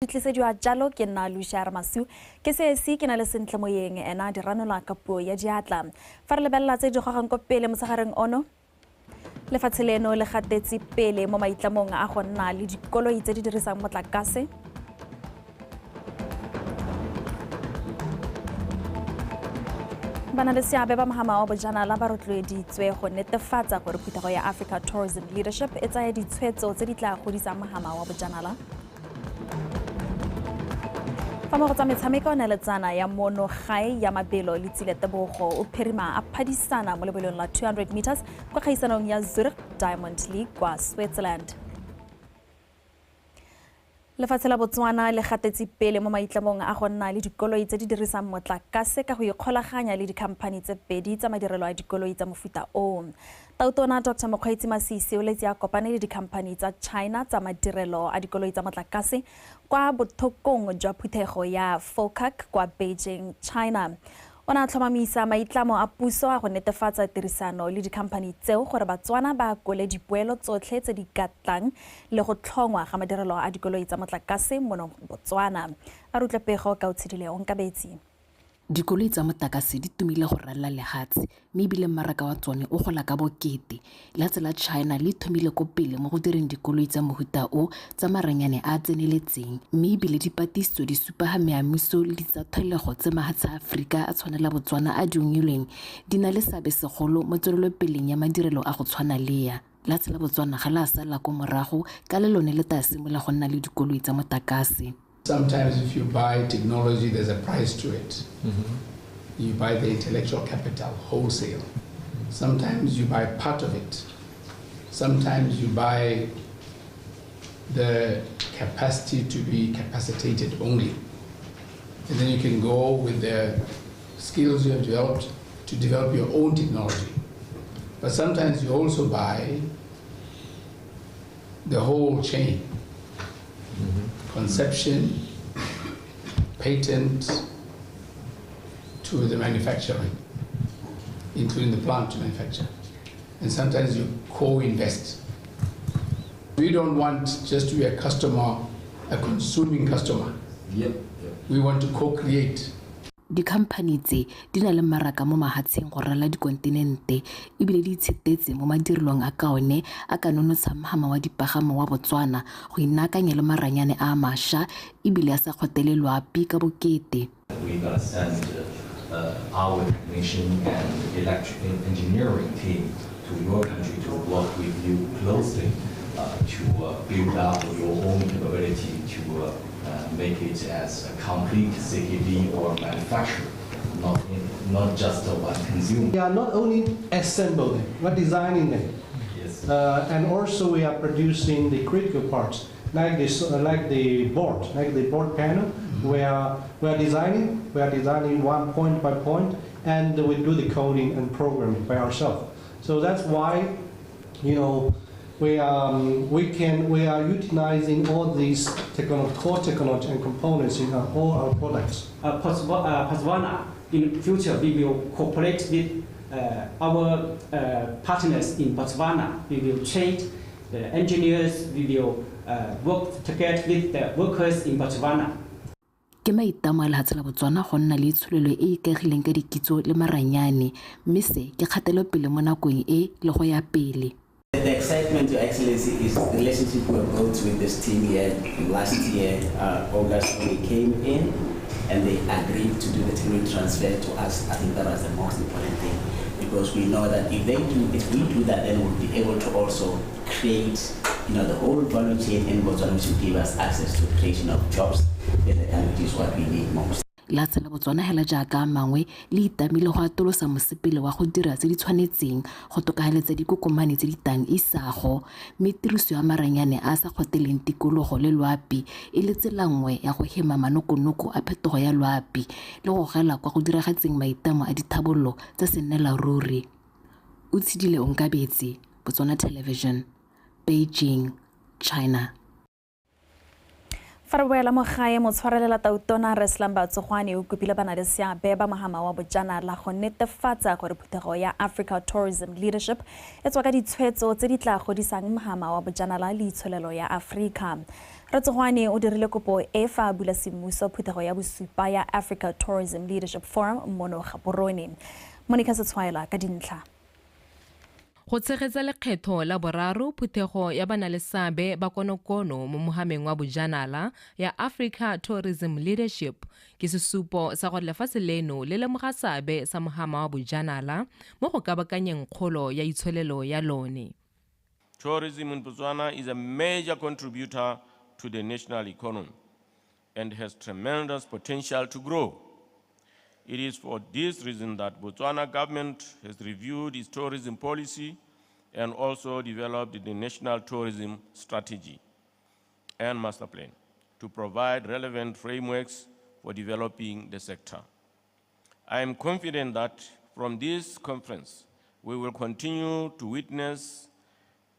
Di tlisediwa jalo ke nna Lucia Ramasiu, ke seesi ke na le Sentle Moyeng, ena a di ranola ka puo ya diatla. Fa re lebelela tse di gogang ko pele motshegareng ono, lefatshe leno le gatetse pele mo maitlamong a go nna le dikoloi tse di dirisang motlakase. Bana le seabe ba mohama wa bojanala ba rotloeditswe go netefatsa gore phuthego ya Africa Tourism Leadership e tsaya ditshwetso tse di tla godisang mohama wa bojanala. Fa mo go tsa metshameko, neletsana ya mono gae ya mabelo le Tsile Tebogo o phirima a phadisana mo lebelong la 200 meters kwa kgaisanong ya Zurich Diamond League kwa Switzerland. Lefatshe la Botswana le gatetse pele mo maitlamong a go nna le dikoloi tse di dirisang motlakase ka go ikgolaganya le dikhamphani tse pedi tsa madirelo a dikoloi tsa mofuta oo. Tautona Dr Mokgweetsi Masisi o letse a kopane le dikhamphani tsa China tsa madirelo a dikoloi tsa motlakase kwa bothokong jwa phuthego ya FOCAC kwa Beijing, China. O ne a tlhomamisa maitlamo a puso a go netefatsa tirisano le dikhamphani tseo gore Batswana ba akole dipoelo tsotlhe tse di ka tlang le go tlhongwa ga madirelo a dikoloi tsa motlakase mono Botswana. A re utlwe pego ka Otshedile Onkabetsi. Dikoloi tsa motlakase di tumile go ralala lehatshe mme ebile mmaraka wa tsone o gola ka bokete. Lehatshe la China le ithomile ko pele mo go direng dikoloi tsa mohuta o tsa maranyane a a tseneletseng mme ebile dipatiso di supa ga meamiso le ditsatlholego tse mahatshe a Aforika a tshwana la Botswana a di ungwilweng di na le seabe segolo mo tswelelopeleng ya madirelo a go tshwana le ya. Lehatshe la Botswana ga le a sala ko morago ka le lone le tla simolola go nna le dikoloi tsa motlakase. Sometimes if you buy technology, there's a price to it. You buy the intellectual capital wholesale. Sometimes you buy part of it. Sometimes you buy the capacity to be capacitated only. And then you can go with the skills you have developed to develop your own technology. But sometimes you also buy the whole chain. Conception, patent, to the manufacturing, including the plant to manufacture. And sometimes you co-invest. We don't want just to be a customer, a consuming customer. We want to co-create. Dikhamphani tse di na le mmaraka mo mahatsheng go ralala dikontinente ebile di itshetetse mo madirelong a kaone a ka nonotshang mohama wa dipagamo wa Botswana go inaakanya le maranyane a mašwa ebile a sa kgotele loapi ka bokete. We got to send our technician and electrical engineering team to your country to work with you closely to build up your own capability to make it as a complete CKD or manufacturer, not just one consumer. We are not only assembling, we are designing them. And also we are producing the critical parts, like this, like the board, like the board panel. We are designing one point by point, and we do the coding and programming by ourselves. So that's why, we are utilizing all these core technology and components in all our products. Botswana, in future, we will cooperate with our partners in Botswana. We will train the engineers, we will work together with the workers in Botswana. Ke maitlamo a lehatshe la Botswana go nna le itsholelo e e ikaegileng ka dikitso le maranyane, mme se ke kgatelopele mo nakong e le go ya pele. The excitement, Your Excellency, is the relationship we built with this team here last year, August, when we came in and they agreed to do the technology transfer to us. I think that was the most important thing, because we know that if we do that, then we'll be able to also create the whole value chain in Botswana, which will give us access to creation of jobs in the country, which is what we need most. Lehatshe la Botswana hela jaaka a mangwe le itamile go atolosa mosepele wa go dira tse di tshwanetseng go tokafaletsa dikokomane tse di tang isago, mme tiriso ya maranyane a a sa kgoteleng tikologo le loapi e le tsela nngwe ya go hema manokonoko a phetogo ya loapi le go gogela kwa go diragatseng maitlamo a dithabololo tsa sennelaruri. Otshedile Onkabetse, Botswana Television, Beijing, China. Fa re boela mo gae, motshwarelela tautona Rre Slumber Tsogwane o kopile bana le seabe ba mohama wa bojanala go netefatsa gore phuthego ya Africa Tourism Leadership e tswa ka ditshwetso tse di tla godisang mohama wa bojanala le itsholelo ya Afrika. Ratsogwane o dirile kopo e fa a bula semmuso phuthego ya bosupa ya Africa Tourism Leadership Forum mono Gaborone. Monica Setshwaela ka dintlha. Go tshegetsa lekgetho la boraro phuthego ya banaleseabe ba konokono mo mohameng wa bojanala ya Africa Tourism Leadership ke sesupo sa gore lefatshe leno le lemoga seabe sa mohama wa bojanala mo go kabakanyeng kgolo ya itsholelo ya lone. Tourism in Botswana is a major contributor to the national economy and has tremendous potential to grow. It is for this reason that Botswana government has reviewed its tourism policy and also developed the National Tourism Strategy and Master Plan to provide relevant frameworks for developing the sector. I am confident that from this conference, we will continue to witness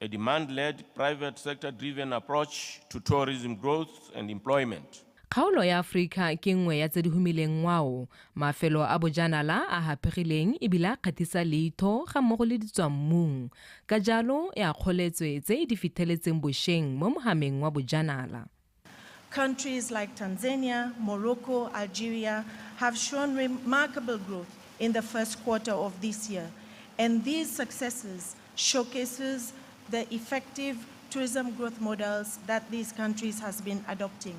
a demand-led, private sector-driven approach to tourism growth and employment. Kgaolo ya Aforika ke nngwe ya tse di humileng ngwao, mafelo a bojanala a haphegileng ebile a kgathisa leitho ga mmogo le ditswammung. Ka jalo e akgoletswe tse e di fitheletseng bošweng mo mohameng wa bojanala. Countries like Tanzania, Morocco, Algeria have shown remarkable growth in the first quarter of this year, and these successes showcases the effective tourism growth models that these countries has been adopting.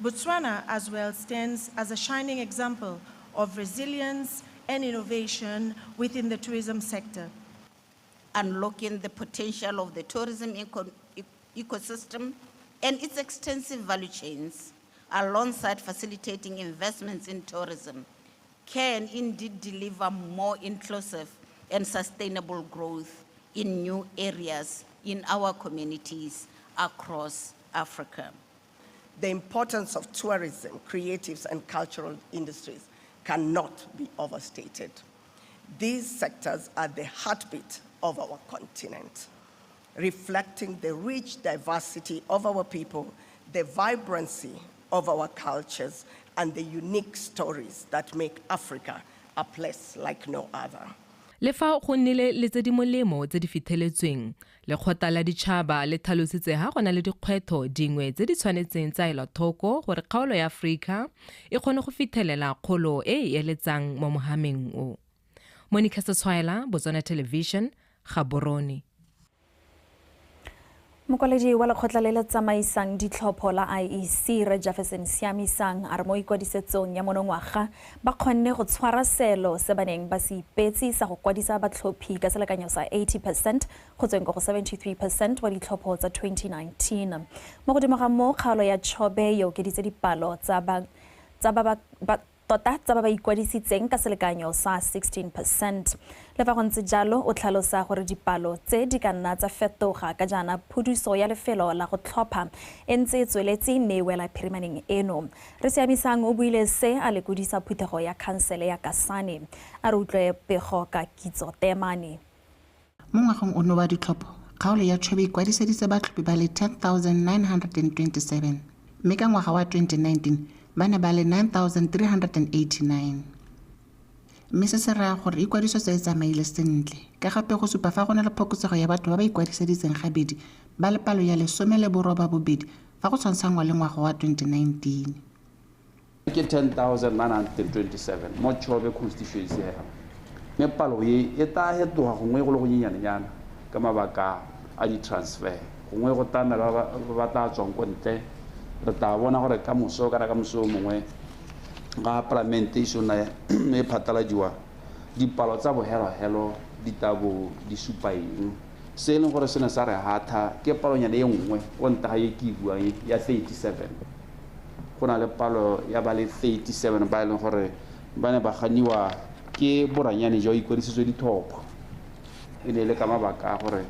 Botswana as well stands as a shining example of resilience and innovation within the tourism sector. Unlocking the potential of the tourism ecosystem and its extensive value chains, alongside facilitating investments in tourism, can indeed deliver more inclusive and sustainable growth in new areas in our communities across Africa. The importance of tourism, creatives, and cultural industries cannot be overstated. These sectors are the heartbeat of our continent, reflecting the rich diversity of our people, the vibrancy of our cultures, and the unique stories that make Africa a place like no other. Le fa go nnile le tse di molemo tse di fitheletsweng, lekgotla la ditšhaba le tlhalositse ha go na le dikgwetlho dingwe tse di tshwanetseng tsa elwa thoko gore kgaolo ya Aforika e kgone go fithelela kgolo e e eletsang mo mohameng o. Monica Setshwaela, Botswana Television, Gaborone. Mokwaledi wa lekgotla le le tsamaisang ditlhopho la IEC Re Jefferson Siamisang a re mo ikwadisetsong ya monongwaga ba kgonne go tshwara selo se ba neng ba se ipetse sa go kwadisa batlhophi ka selekanyo sa 80% go tsweng ko go 73% wa ditlhopho tsa 2019. Mo godimo ga moo, kgaolo ya Chobe e okeditse dipalo tsa ba tota tsa ba ba ikwadisitseng ka selekanyo sa 16%. Le fa go ntse jalo, o tlhalosa gore dipalo tse di ka nna tsa fetoga ka jaana phuduso ya lefelo la go tlhopha e ntse e tsweletse mme e wela phirimaneng eno. Re Siamisang o buile se a lekodisa phuthego ya khansele ya Kasane. A re utlwe pego ka Kitso Temane. Mo ngwageng ono wa ditlhopho, kgaolo ya Chobe e kwadiseditse batlhophi ba le 10,927, mme ka ngwaga wa 2019 ba ne ba le 9,389. Mme se se raya gore ikwadiso se e tsamaile sentle, ka gape go supa fa go na le phokotsego ya batho ba ba ikwadiseditseng gabedi ba le palo ya 18 fa go tshwantshangwa le ngwaga wa 2019. Ke 10,927 mo Chobe constituency ya. Mme palo e e tla fetoga gongwe go le go nyenyanenyana ka mabaka a di-transfer, gongwe go tla nna ba tla tswang ko ntle. Re tla bona gore ka moso kana ka moso o mongwe ga palamente e sona e phatlaladiwa, dipalo tsa bohelohelo di tla bo di supa eng. Se e leng gore se ne sa re hatha ke palonyana e nngwe ko ntle ga e ke e buang ya 37. Go na le palo ya ba le 37 ba e leng gore ba ne ba ganiwa ke boranyane jwa ikwadisitswe dithopho. E ne e le ka mabaka a gore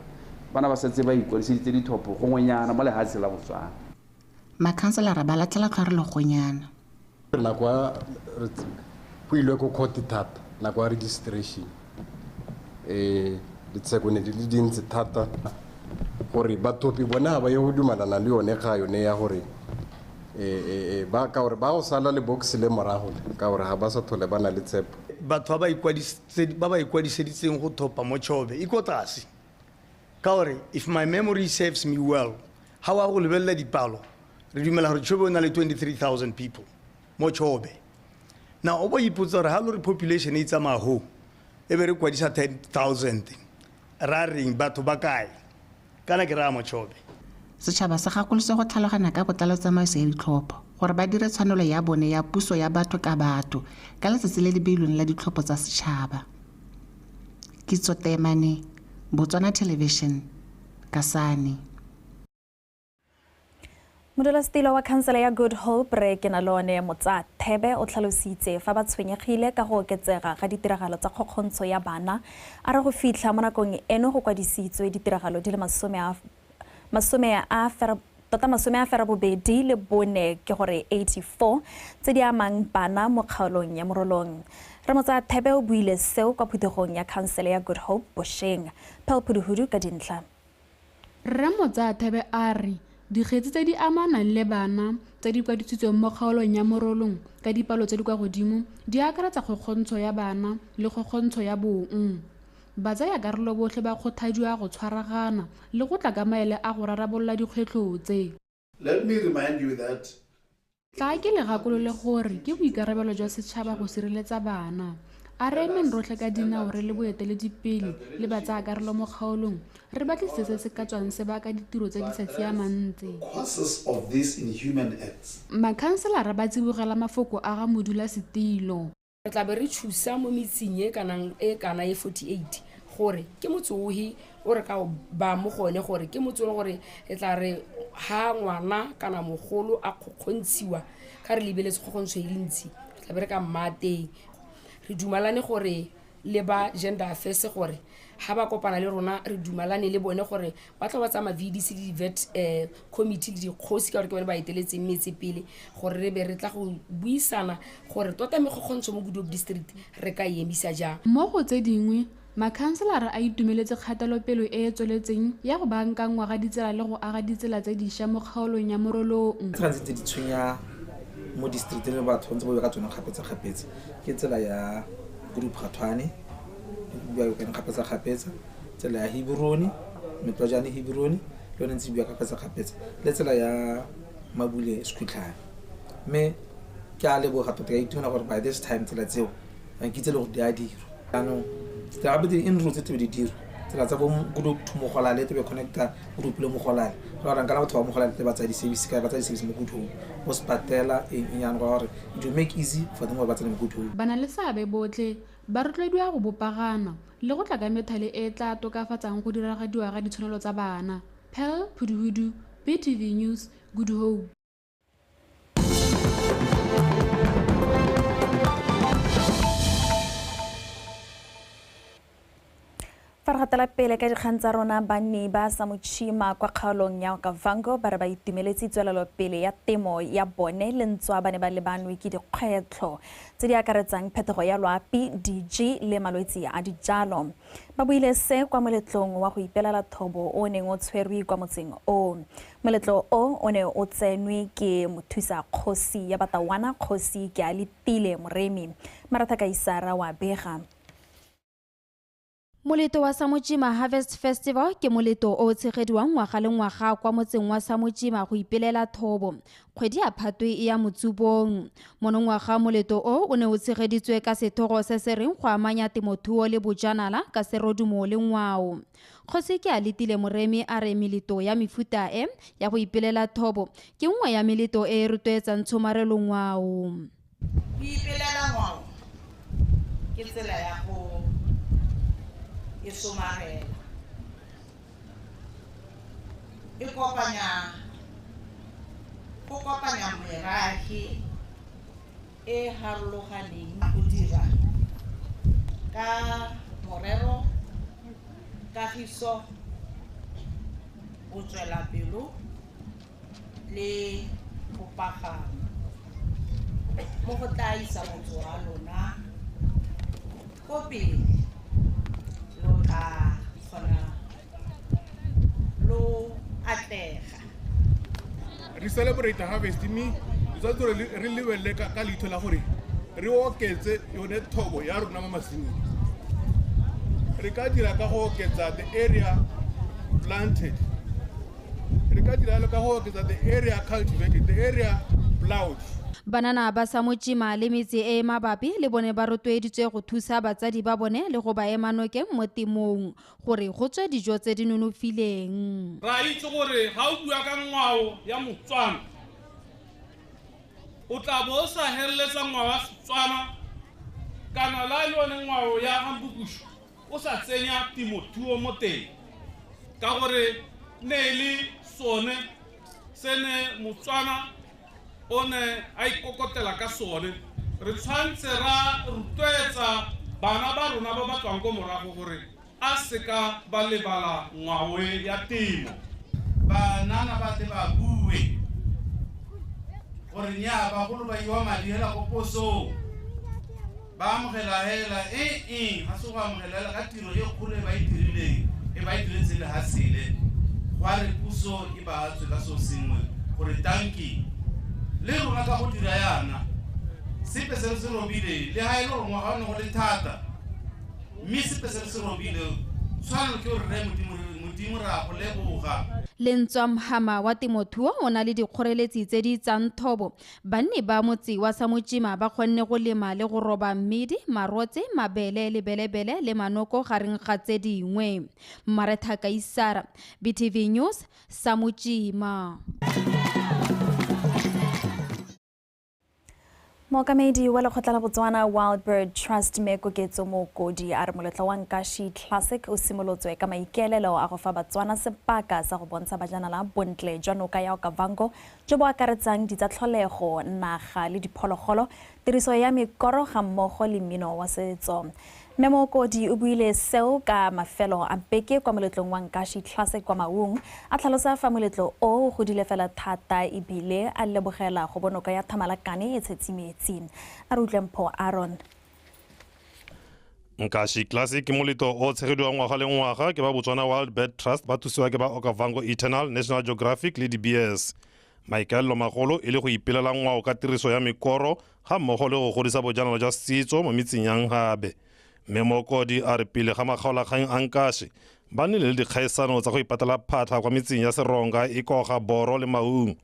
bana ba setse ba ikwadiseditse dithopho gongwenyana mo lehatsheng la Botswana. Makhanselara ba latlhela tlhwarelogonyana. Nako ya go ilwe ko court thata, nako ya registration, ditsheko ne di le dintsi thata gore bathopi bone ga ba ye go dumalana le yone ga yone ya gore ba ka gore ba go sala le box le morago ka gore ga ba sa tlhole ba na le tshepo. Batho ba ba ikwadiseditseng go thopa mo Chobe e ko tlase, ka gore if my memory serves me well, ga wa go lebelela dipalo Re dumela gore Chobe o na le 23,000 people mo Chobe. Now o bo ipotsa gore ha lo re population e tsamaya ho, e be re kwadisa 10,000, ra reng batho ba kae? Kana ke raya mo Chobe. Setšhaba se gakoloswe go tlhaloganya ka botlalo tsamaiso ya ditlhopho gore ba dire tshwanelo ya bone ya puso ya batho ka batho ka letsatsi le le beilweng la ditlhopho tsa setšhaba. Kitso Temane, Botswana Television, Kasane. Modulasetilo wa khansele ya Good Hope Rre Kenalone Motsathebe o tlhalositse fa ba tshwenyegile ka go oketsega ga ditiragalo tsa kgokgontsho ya bana. A re go fitlha mo nakong eno go kwadisitswe ditiragalo di le 84 ke gore 84 tse di amang bana mo kgaolong ya Morolong. Rre Motsathebe o buile seo kwa phuthegong ya khansele ya Good Hope bosheng. Pearl Phuduhudu ka dintlha. Rre Motsathebe a re dikgetsi tse di amanang le bana tse di kwadisitsweng mo kgaolong ya Morolong ka dipalo tse di kwa godimo di akaretsa kgokgontsho ya bana le kgokgontsho ya bong. Batsayakarolo botlhe ba kgothadiwa go tshwaragana le go tla ka maele a go rarabolola dikgwetlho tse. Let me remind you that Tla ke le gakolole gore ke boikarabelo jwa setšhaba go sireletsa bana. A re emeng rotlhe ka dinao re le boeteledipele le batsayakarolo mo kgaolong re batlisise se se ka tswang se baka ditiro tse di sa siamang tse. Causes of these inhuman acts. Makhanselara ba tsibogela mafoko a ga modulasetilo. Re tla be re thusa mo metseng e kanang e kana e 48 gore ke motse ohe o re ka ba mo gone gore ke motse o le gore e tla re ha ngwana kana mogolo a kgokgontshiwa ka re lebeletse kgokgontsho e le ntsi re tla be re ka mma teng. Re dumalane gore le ba gender affairs gore ha ba kopana le rona re dumalane le bone gore ba tla ba tsamaya VDC le di-vet committee le dikgosi ka gore ke bone ba eteletseng metse pele gore re be re tla go buisana gore tota mekgokgontsho mo Good Hope District re ka e emisa jang. Mo go tse dingwe, makhanselara a itumeletse kgatelopele e e tsweletseng ya go baakangwa ga ditsela le go aga ditsela tse dišwa mo kgaolong ya Morolong. Tse tse di tshwenya mo districteng le batho ntse ba bua ka tsone kgapetsa-kgapetsa ke tsela ya Good Hope Gathwane, bua ka yone kgapetsa-kgapetsa, tsela ya Hebrone, Metlojane Hebrone le yone ntse bua kgapetsa-kgapetsa, le tsela ya Mabule Sekhutlhane. Mme ke a leboga tota, ke a itumela gore by this time tsela tseo nkitse le gore di a dirwa. Jaanong tsela gape tse di tse di dirwa, tsela tsa bo Good Hope to Mogolale tse be connecta Good Hope le Mogolale, go raya kana batho ba Mogolale tse ba tsaya di-service ka ba tsaya di-service mo Good Hope, mo sepatela eng eng jaanong gore it will make easy for them gore ba tsene mo Good Hope. Ba na le seabe botlhe ba rotloediwa go bopagana le go tla ka methale e e tla tokafatsang go diragadiwa ga ditshwanelo tsa bana. Pearl Phuduhudu, BTV News, Good Hope. Fa re gatela pele ka dikgang tsa rona, banni ba Samochima kwa kgaolong ya Okavango ba re ba itumeletse tswelelopele ya temo ya bone le ntswa ba ne ba lebanwe ke dikgwetlho tse di akaretsang phetogo ya loapi, diji le malwetse a dijalo. Ba buile se kwa moletlong wa go ipelela thobo o neng o tshwerwe kwa motseng o. Moletlo o o ne o tsenwe ke mothusa kgosi ya Batawana, Kgosi Kealetile Moremi. Maratha Kaisara wa bega. Moletlo wa Samochima Harvest Festival ke moletlo o o tshegediwang ngwaga le ngwaga kwa motseng wa Samochima go ipelela thobo. Kgwedi ya Phatwe e ya motsubong. Monongwaga moletlo o o ne o tshegeditswe ka sethogo se se reng go amanya temothuo le bojanala ka serodumo le ngwao. Kgosi Kealetile Moremi a re meletlo ya mefuta e ya go ipelela thobo ke nngwe ya meletlo e e rotloetsang tshomarelo ngwao. Go ipelela ngwao ke tsela ya go e somarela, e kopanya, go kopanya merafe e harologaneng go dira ka morero, kagiso, botswelapelo le popagano mo go tla isa motse wa lona ko pele. Lo tla kgona lo atlega. Re celebrate harvest mme re tshwanetse gore re lebelele ka leitho la gore re oketse yone thobo ya rona mo masimong. Re ka dira ka go oketsa the area planted. Re ka dira ka go oketsa the area cultivated, the area plowed. Banana ba Samochima le metse e e mabapi le bone ba rotloeditswe go thusa batsadi ba bone le go ba ema nokeng mo temong gore go tswe dijo tse di nonofileng. Ra itse gore ga o bua ka ngwao ya Motswana, o tla bo o sa heleletsa ngwao ya Setswana kana la le yone ngwao ya Gambukushu o sa tsenya temothuo mo teng, ka gore ne e le sone se ne Motswana o ne a ikokotela ka sone. Re tshwanetse ra rotloetsa bana ba rona ba ba tswang ko morago gore a seka ba lebala ngwao ya temo. Banana ba tle ba bue gore nnyaa, bagolo ba iwa madi hela ko posong, ba amogela hela ga se go amogela hela ka tiro e kgolo e ba e dirileng, e ba e diretseng lehatshe le. Gwa re puso e ba tswe ka seo sengwe gore tanki le rona ka go dira yana sepe se re se robile, le ha e le gore ngwaga o ne go le thata, mme sepe se re se robile tshwanelo ke gore re Modimo ra go leboga. Lentswa mhama wa temothuo o na le dikgoreletsi tse di tsang thobo. Banni ba motse wa Samochima ba kgonne go lema le go roba mmidi, marotse, mabele, lebelebele le manoko gareng ga tse dingwe. Maretha Kaisara, BTV News, Samochima. Mookamedi wa lekgotla la Botswana Wild Bird Trust Mme Koketso Mookodi a re moletlo wa Nkashi Classic o simolotswe ka maikaelelo a go fa Batswana sebaka sa go bontsha bajanala bontle jwa noka ya Okavango jo bo akaretsang ditsatlholego, naga le diphologolo, tiriso ya mekoro ga mmogo le mmino wa setso. Mme Mookodi o buile seo ka mafelo a beke kwa moletlong wa Nkashi Classic kwa Maung, a tlhalosa fa moletlo o godile fela thata ebile a lebogela go bonoka ya Thamalakane e tshetse metsi. A re utlwe Mpho Aaron. Nkashi Classic ke moletlo o tshegediwang ngwaga le ngwaga ke ba Botswana Wild Bird Trust ba thusiwa ke ba Okavango Eternal, National Geographic le DBS. Maikaelelo magolo e le go ipelela ngwao ka tiriso ya mekoro ga mmogo le go godisa bojanala jwa setso mo metseng ya Nhabe. Mme Mookodi a re pele ga makgaolakgang a Nkashi ba nnile le dikgaisano tsa go ipatela phatlha kwa metseng ya Seronga, Ikoga, Boro le Maung,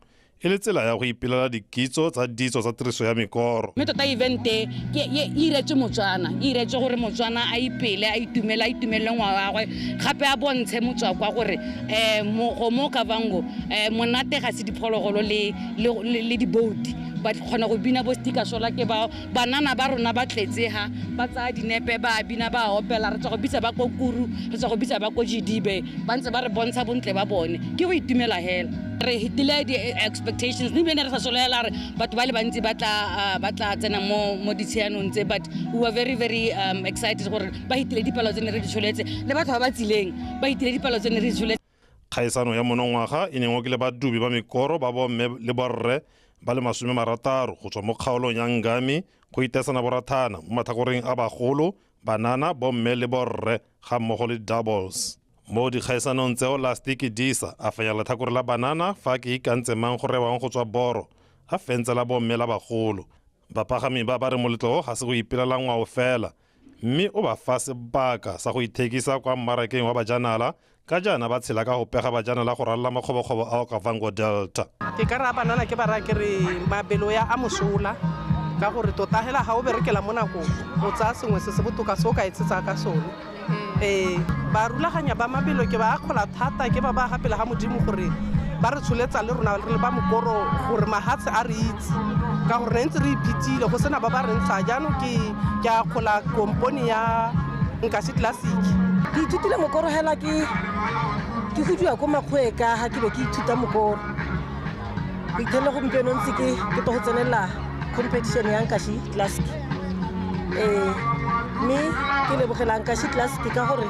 e le tsela ya go ipelela dikitso tsa ditso tsa tiriso ya mekoro. Mme tota event e e iretswe Motswana, e iretswe gore Motswana a ipele, a itumele, a itumelele ngwao ya gagwe, gape a bontshe motswakwa gore go mo Okavango monate ga se diphologolo le di-boat. Ba kgona go bina bo sticker sola ke ba banana ba rona ba tletse ha ba tsaya dinepe ba bina ba opela, re tswa go bitsa ba ko Kuru, re tswa go bitsa ba ko Jidibe, ba ntse ba re bontsha bontle ba bone. Ke go itumela hela. Re hitile di-expectations, mme ebile ne re sa solofela re batho ba le bantsi ba tla tsena mo ditshianong tse, but we were very very excited gore ba hitile dipalo tse ne re di tsholetse, le batho ba ba tsileng ba hitile dipalo tse ne re di tsholetse. Kgaisano ya monongwaga e neng okile badubi ba mekoro ba bomme le borre ba le 60 go tswa mo kgaolong ya Ngami go itesana borathana mo matlhakoreng a bagolo, banana, bomme le borre ga mmogo le doubles. Mo dikgaisanong tseo Lastiki Disa a fenya letlhakore la banana fa ke ikantse mang go rewang go tswa Boro a fentse la bomme la bagolo. Bapagami ba ba re moletlo o ga se go ipelela ngwao fela, mme o ba fa sebaka sa go ithekisa kwa mmarakeng wa bajanala ka jaana ba tshela ka go pega bajanala go ralala makgobokgobo a Okavango Delta. Ke ka raya banana ke ba raya ke re mabelo ya a mosola, ka gore tota hela ga o berekela mo nakong o tsaya sengwe se se botoka se o ka etsetsa ka sone. Ba rulaganya ba mabelo ke ba akgola thata, ke ba ba gapela ga Modimo gore ba re tsholetsa le rona re le ba mokoro gore mahatshe a re itse, ka gore re ntse re iphetile go sena ba ba re ntsha. Jaanong ke akgola kompone ya Nkashi Classic. Ke ithutile mokoro hela ke huduwa ko makgoe ka ha ke be ke ithuta mokoro. Go ithele gompieno ntse ke to go tsenela competition ya Nkashi Classic. Mme ke lebogela Nkashi Classic ka gore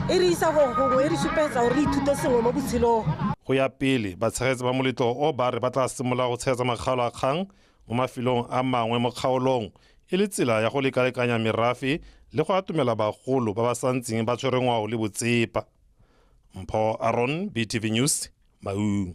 e re isa go gongwe, e re supetsa gore re ithute sengwe mo botshelong. Go ya pele, batshegetsi ba moletlo o ba re ba tla simolola go tshegetsa makgaolo a kgang mo mafelong a mangwe mo kgaolong e le tsela ya go lekalekanya merafe le go atumela bagolo ba ba santseng ba tshwere ngwao le botsepa. Mpho Aaron, BTV News, Maung.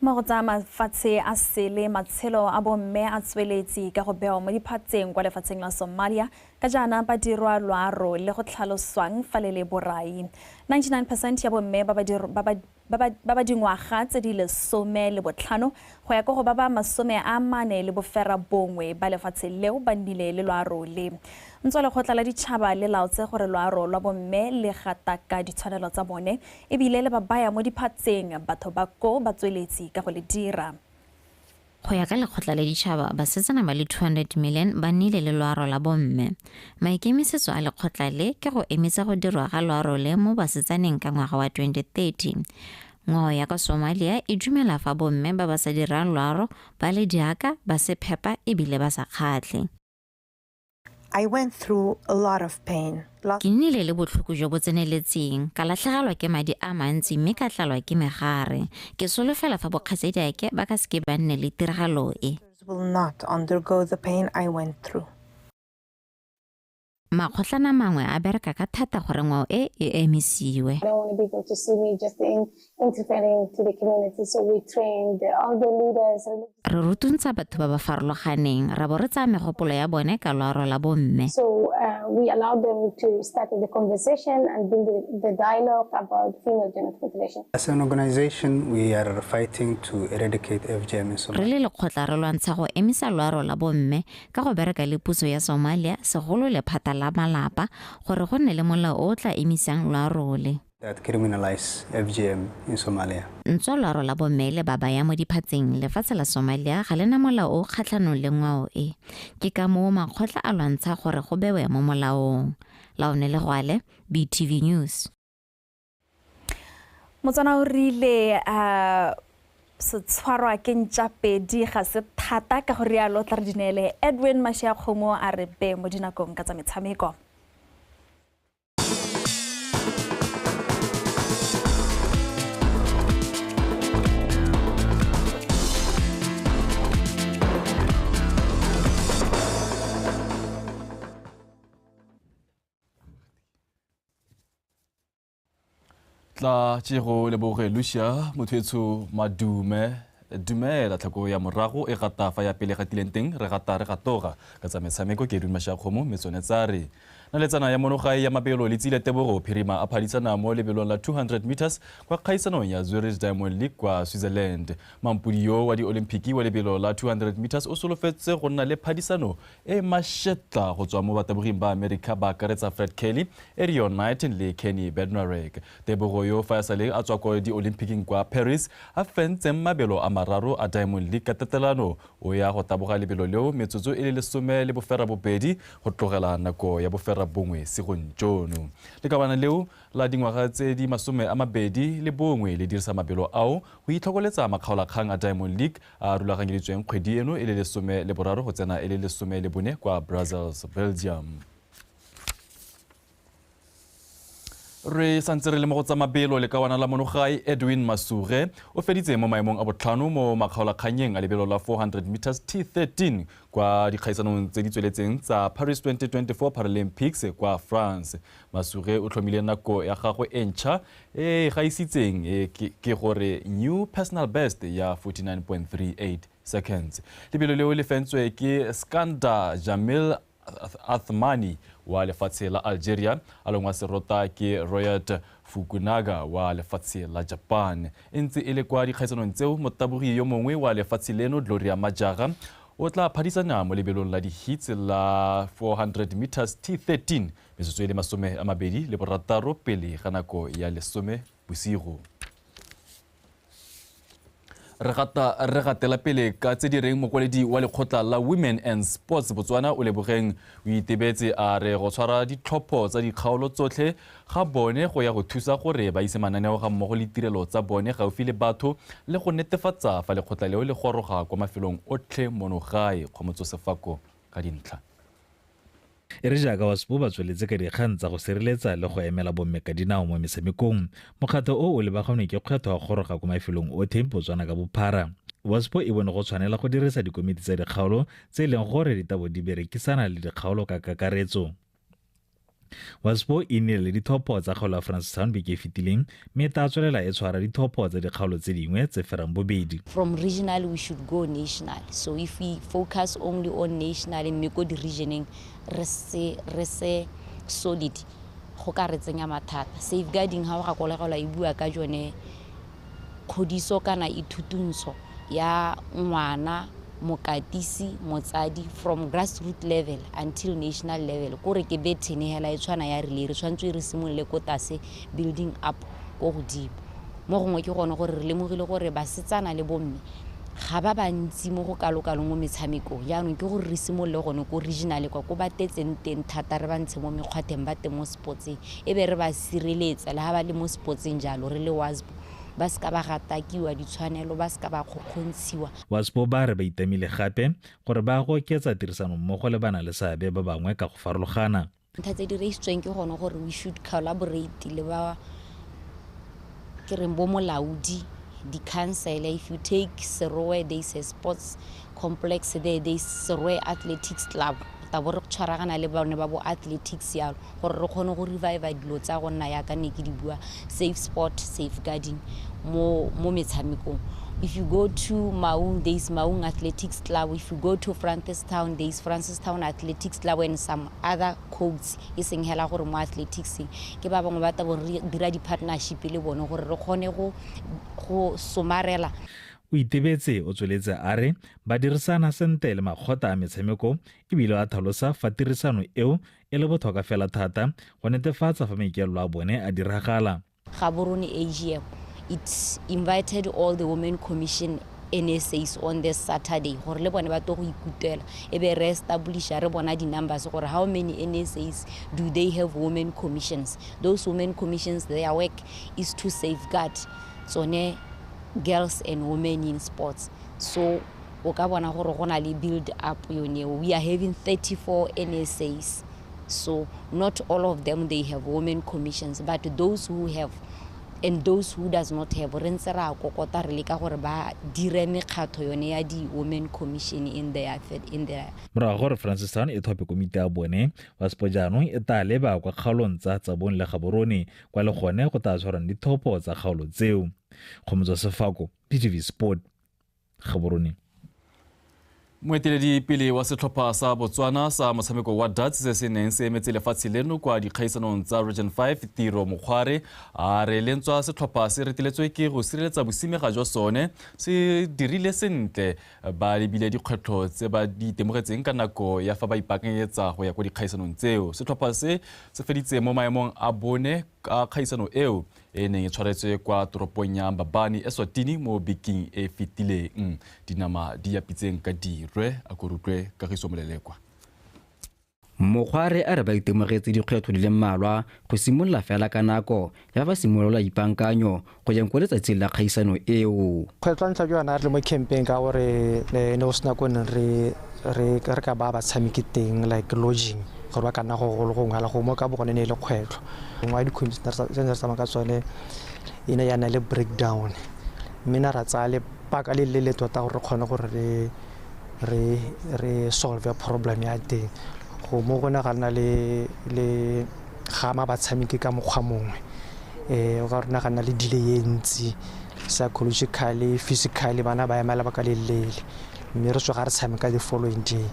Mo go tsa mafatshe a sele, matshelo a bomme a tsweletse ka go bewa mo diphatseng kwa lefatsheng la Somalia ka jaana ba dirwa loaro le go tlhaloswang fa le le borai. 99% ya bomme ba ba dingwaga tse di 15 go ya ko go ba ba 49 ba lefatshe leo ba nnile le loaro le. Ntswa lekgotla la ditšhaba le laotse gore loaro lwa bomme le gataka ditshwanelo tsa bone ebile le ba baya mo diphatseng, batho ba ko ba tsweletse ka go le dira. Go ya ka lekgotla la ditšhaba, basetsana ba le 200 million ba nnile le loaro la bomme. Maikemisetso a lekgotla le ke go emisa go dirwa ga loaro le mo basetsaneng ka ngwaga wa 2030. Ngwao ya kwa Somalia e dumela fa bomme ba ba sa dirang loaro ba le diaka, ba se phepa ebile ba sa kgatlhe. I went through a lot of pain. Ke nnile le botlhoko jo bo tseneletseng, ka latlhegelwa ke madi a mantsi mme ka tlalwa ke megare. Ke solofela fa bokgaitsadiake ba ka seke ba nne le tiragalo e. Will not undergo the pain I went through. Makgotlana mangwe a bereka ka thata gore ngwao e e emisiwe. I don't want people to see me just interfering to the community, so we trained all the leaders. Re rutuntsha batho ba ba farologaneng, ra bo re tsaya megopolo ya bone ka loaro la bomme. So we allow them to start the conversation and build the dialogue about female genital mutilation. As an organization, we are fighting to eradicate FGM in Somalia. Re le lekgotla re lwantsha go emisa loaro la bomme ka go bereka le puso ya Somalia, segolo lephata la malapa, gore go nne le molao o tla emisang loaro le. That criminalize FGM in Somalia. Ntswa loaro la bomme le ba baya mo diphatseng, lefatshe la Somalia ga lena molao o kgatlhanong le ngwao e. Ke ka moo makgotla a lwantsha gore go bewe mo molaong. Laone Legwale, BTV News. Motswana o rile se tshwarwa ke ntšapedi ga se thata, ka go rialo tla re dineele Edwin Mashiakgomo a re be mo dinakong ka tsa metshameko. Tla tšego leboge Lucia motho madume dumela tlhako ya morago e gata fa ya pele gatileng teng re gata re gatoga ka tsa metshameko ke Edwin Mashiakgomo metsone tsare. Naletsana ya monogae ya mabelo le tsile Tebogo Phirima a phadisana mo lebelong la 200 meters kwa kgaisanong ya Zurich Diamond League kwa Switzerland. Mampudi yo wa di-Olympic wa lebelo la 200 meters o solofetse go nna le phadisano e mashetla go tswa mo bataboging ba America ba akaretsa Fred Kelly, Arion Knight le Kenny Bednarek. Tebogo yo fa saleng a tswa kwa di-Olympicing kwa Paris a fentseng mabelo a mararo a Diamond League ka tatelano, o ya go taboga lebelo leo metsotso e le 18 go tlogela nako ya bofera bongwe segong jono. Lekabana leo la dingwaga tse di 21 le dirisa mabelo ao go itlhokoletsa makgaolakgang a Diamond League a rulaganyeditsweng kgwedi eno e le 13 go tsena e le 14 kwa Brussels, Belgium. Re santse re le mo go tsa mabelo, lekawana la monogae Edwin Masuge o feditse mo maemong a botlhano mo makgaolakganyeng a lebelo la 400 meters T13 kwa dikgaisanong tse di tsweletseng tsa Paris 2024 Paralympics kwa France. Masuge o tlhomile nako ya gagwe e ntšha e gaisitseng ke gore new personal best ya 49.38 seconds. Lebelo leo le fentswe ke Skanda Jamil Athmani wa lefatshe la Algeria, along wa serota ke Royat Fukunaga wa lefatshe la Japan. E ntse e le kwa dikgaisanong tseo, motabogi yo mongwe wa lefatshe leno Gloria Majaga o tla phadisana mo lebelong la di-heats la 400 meters T13 metsotso e le 26 pele ga nako ya 10 bosigo. Re gatela pele ka tse di reng mokwaledi wa lekgotla la Women and Sports Botswana o lebogeng o itebetse a re go tshwara ditlhopho tsa dikgaolo tsotlhe ga bone go ya go thusa gore ba ise mananeo ga mmogo le tirelo tsa bone gaufi le batho le go netefatsa fa lekgotla leo le goroga kwa mafelong otlhe mono gae. Kgomotso Sefako ka dintlha. E re jaaka WASPO ba tsweletse ka dikgang tsa go sireletsa le go emela bomme ka dinao mo metshamekong, mokgatlho o o lebaganwe ke kgwetlho ya goroga ko mafelong otlhe Botswana ka bophara. WASPO e bone go tshwanela go dirisa dikomiti tsa dikgaolo tse e leng gore ditabo di berekisana le dikgaolo ka kakaretso. WASPO e nnile le dithopho tsa kgaolo ya Francistown beke e fetileng mme e tla tswelela e tshwara dithopho tsa dikgaolo tse dingwe tse ferang bobedi. From regional we should go national. So if we focus only on national mme ko di-regioneng re se solid, go ka re tsenya mathata. Safeguarding ha o gakologelwa e bua ka jone kgodiso kana ithutuntsho ya ngwana, mokatisi, motsadi from grassroots level until national level. Kore ke bethene hela e tshwana ya relay, re tshwanetse re simolole ko tlase building up ko godimo. Mo gongwe ke gone gore re lemogile gore basetsana le bomme ga ba bantsi mo go kalokalo mo metshamekong. Jaanong ke gore re simolole gone ko regional kwa ko ba tetseng teng thata, re ba ntshe mo mekgwatheng ba teng mo sportseng, e be re ba sireletsa le ha ba le mo sportseng jalo re le WASPO, ba seka ba gatakiwa ditshwanelo, ba seka ba kgokgontshiwa. WASPO ba re ba itamile gape gore ba go oketsa tirisanommogo le bana le seabe ba bangwe ka go farologana. Ntlha tse di reisitsweng ke gone gore we should collaborate le ba ke reng bo molaodi, di-council. If you take Serowe, there is a sports complex there, there is Serowe Athletics Club. Ta bo re tshwaragana le bone ba bo athletics yalo gore re kgone go revive dilo tsa go nna yaka ne ke di bua, safe sport, safeguarding mo metshamekong. If you go to Maung, there is Maung Athletics Club. If you go to Francistown, there is Francistown Athletics Club and some other codes. E seng hela gore mo athletics ke ba bangwe ba tla bo re dira di-partnership le bone gore re kgone go somarela. O itebetse o tsweletse a re ba dirisana sentle le makgotla a metshameko ebile a tlhalosa fa tirisano eo e le botlhokwa fela thata go netefatsa fa maikaelelo a bone a diragala. Gaborone AGM, it invited all the Women Commission NSAs on this Saturday gore le bone ba tlo go ikutela, e be re establisha re bona di-numbers gore how many NSAs do they have women commissions. Those women commissions, their work is to safeguard tsone girls and women in sports. So o ka bona gore go na le build up yone. We are having 34 NSAs, so not all of them they have women commissions, but those who have and those who does not have, re ntse ra kokota re leka gore ba dire mekgatho yone ya di-women commission in their. Morago gore Francistown e thope komiti ya bone, WASPO jaanong e tla leba kwa kgaolong tsa Tsabong le Gaborone kwa le gone go tla tshwarang dithopo tsa kgaolo tseo. Kgomotso Sefako, PTV Sport, Gaborone. Moeteledipele wa setlhopha sa Botswana sa motshameko wa darts se se neng se emetse lefatshe leno kwa dikgaisanong tsa Region 5, Tiro Mokgware, a re lentswa setlhopha se reteletswe ke go sireletsa bosimega jwa sone, se dirile sentle ba lebile dikgwetlho tse ba di itemogetseng ka nako ya fa ba ipaakanyetsa go ya kwa dikgaisanong tseo. Setlhopha se se feditse mo maemong a bone a kgaisano eo e neng e tshwaretswe kwa toropong ya Mbabane Eswatini mo bekeng e fetileng. Dinama di yapitseng ka dirwe a korutlwe Kagiso Molelekwa. Mokgware a re ba itemogetse dikgwetlho di le mmalwa go simolola fela ka nako ya ba simolola ipaankanyo go yang kwa letsatsing la kgaisano eo. Kgwetlho ntlha ke yona re le mo campeng ka gore ne go sena ko neng re ka ba batshameki teng, like lodging, gore ba ka nna go golo gongwe go mo ka bogone ne e le kgwetlho. Nngwe ya dikgwedi tse ne re tsamaya ka tsone e ne ya nna le breakdown, mme na ra tsaya lebaka le le tota gore re kgone gore re solve problem ya teng. Go mo gone ga nna le gama batshameki ka mokgwa mongwe, o ka rona ga nna le delay e ntsi psychologically, physically, bana ba ema lebaka le leele, mme re tsoga re tshameka the following day.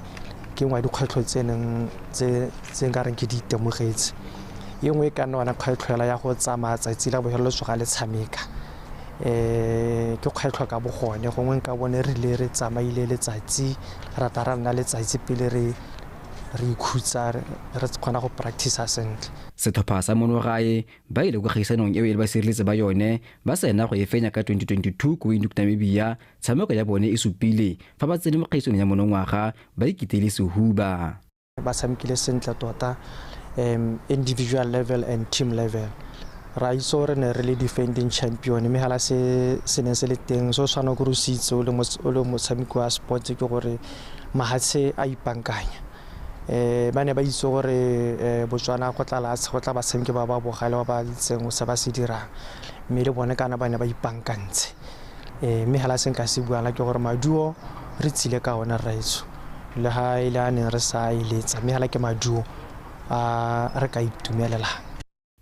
Ke nngwe ya dikgwetlho tse neng tse nka reng ke di itemogetse. E nngwe e ka nna yona kgwetlho ya go tsamaya tsatsi la bofelo le tsoga le tshameka, ke kgwetlho ka bogone. Gongwe nka bone re ile re tsamaile letsatsi, rata ra nna letsatsi pele re ikhutsa, re kgona go practice sentle. Setlhopha sa monogae ba ile kwa kgaisanong eo e le ba sireletse ba yone ba sena go e fenya ka 2022 ko Windhoek, Namibia. Tshameko ya bone e supile fa ba tsene mo kgaisanong ya monongwaga ba ikitele sehuba. Ba tshamekile sentle tota, individual level and team level. Ra itse gore ne re le defending champion, mme hala se se neng se le teng se o tshwana gore o se itse o le motshameki wa sports ke gore mahatshe a ipankanya. Ba ne ba itse gore Botswana go tla batshameki ba ba bogale ba ba itseng se ba se dirang, mme le bone kana ba ne ba ipankantse. Mme hala se nka se buang ke gore maduo re tsile ka ona rraetsho, le ha e le a neng re sa eletsa, mme hala ke maduo a re ka itumelelang.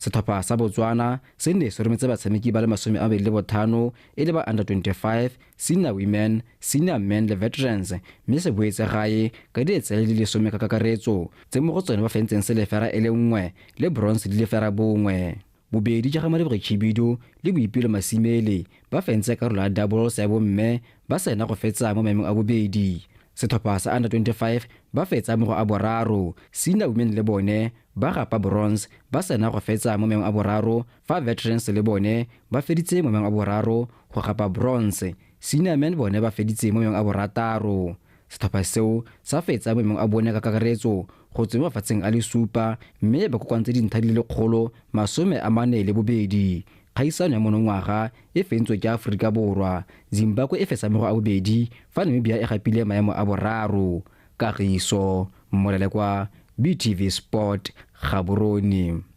Setlhopha sa Botswana se ne se rometse batshameki ba le 25 e le ba under 25, senior women, senior men le veterans, mme se boetse gae ka dietsele di le 10 ka kakaretso tse mo go tsone ba fentseng selefera e le 1 le bronze di le 1. Bobedi ja ga Maleboge Khibidu le Boipelo Masimele ba fentse karolo ya doubles ya bomme ba sena go fetsa mo maemong a bobedi. Setlhopha sa under 25 ba fetsa mo go a boraro, senior women le bone ba gapa bronze ba sena go fetsa mo maemong a boraro, fa veterans le bone ba feditse mo maemong a boraro go gapa bronze, senior men bone ba feditse mo maemong a borataro. Setlhopha seo sa fetsa mo maemong a bone ka kakaretso go tswa mo mafatsheng a le 7 mme ba kokoantse dintlha di le 142. Kgaisano ya monongwaga e fentswe ke Aforika Borwa, Zimbabwe e fetsa mo go a bobedi fa Namibia e gapile maemo a boraro. Kagiso Mmolelekwa, BTV Sport, Gaborone.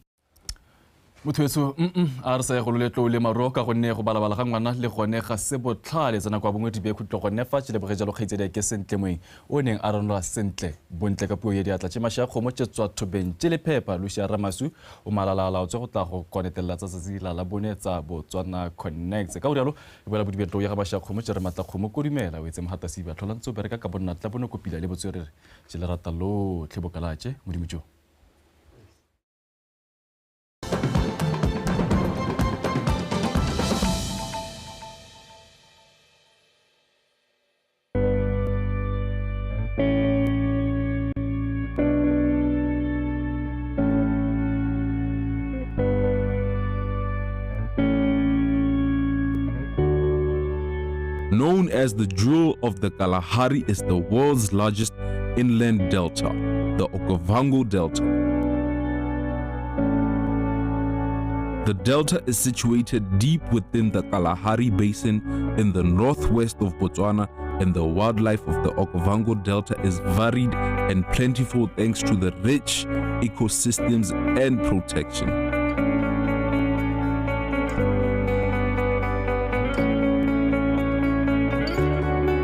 Motho weso a re sa ye go loletlo le maro ka gonne go balabala ga ngwana le gone ga se botlhale. Tsena kwa bongwe dibe khutlo gone fa tšheleboge jalo kgaitsedi ke Sentle Moeng o neng a ranola sentle bontle ka puo ya diatla tše mašwa kgomo tše tswa thobeng tše lephepa. Lucia Ramasu o malala o tswe go tla go konetelela tsa tsatsi la labone tsa Botswana Connect. Ka o rialo e boela bodibetlo ya ga mašwa kgomo tše re matla kgomo kodumela o etse mogatasi ba tlhola ntse o bereka ka bonna tla bone kopila le botswerere tše le rata lotlhe bokalatše modimo jo. Known as the Jewel of the Kalahari, is the world's largest inland delta, the Okavango Delta. The delta is situated deep within the Kalahari Basin in the northwest of Botswana, and the wildlife of the Okavango Delta is varied and plentiful thanks to the rich ecosystems and protection.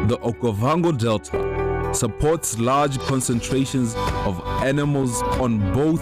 The Okavango Delta supports large concentrations of animals on both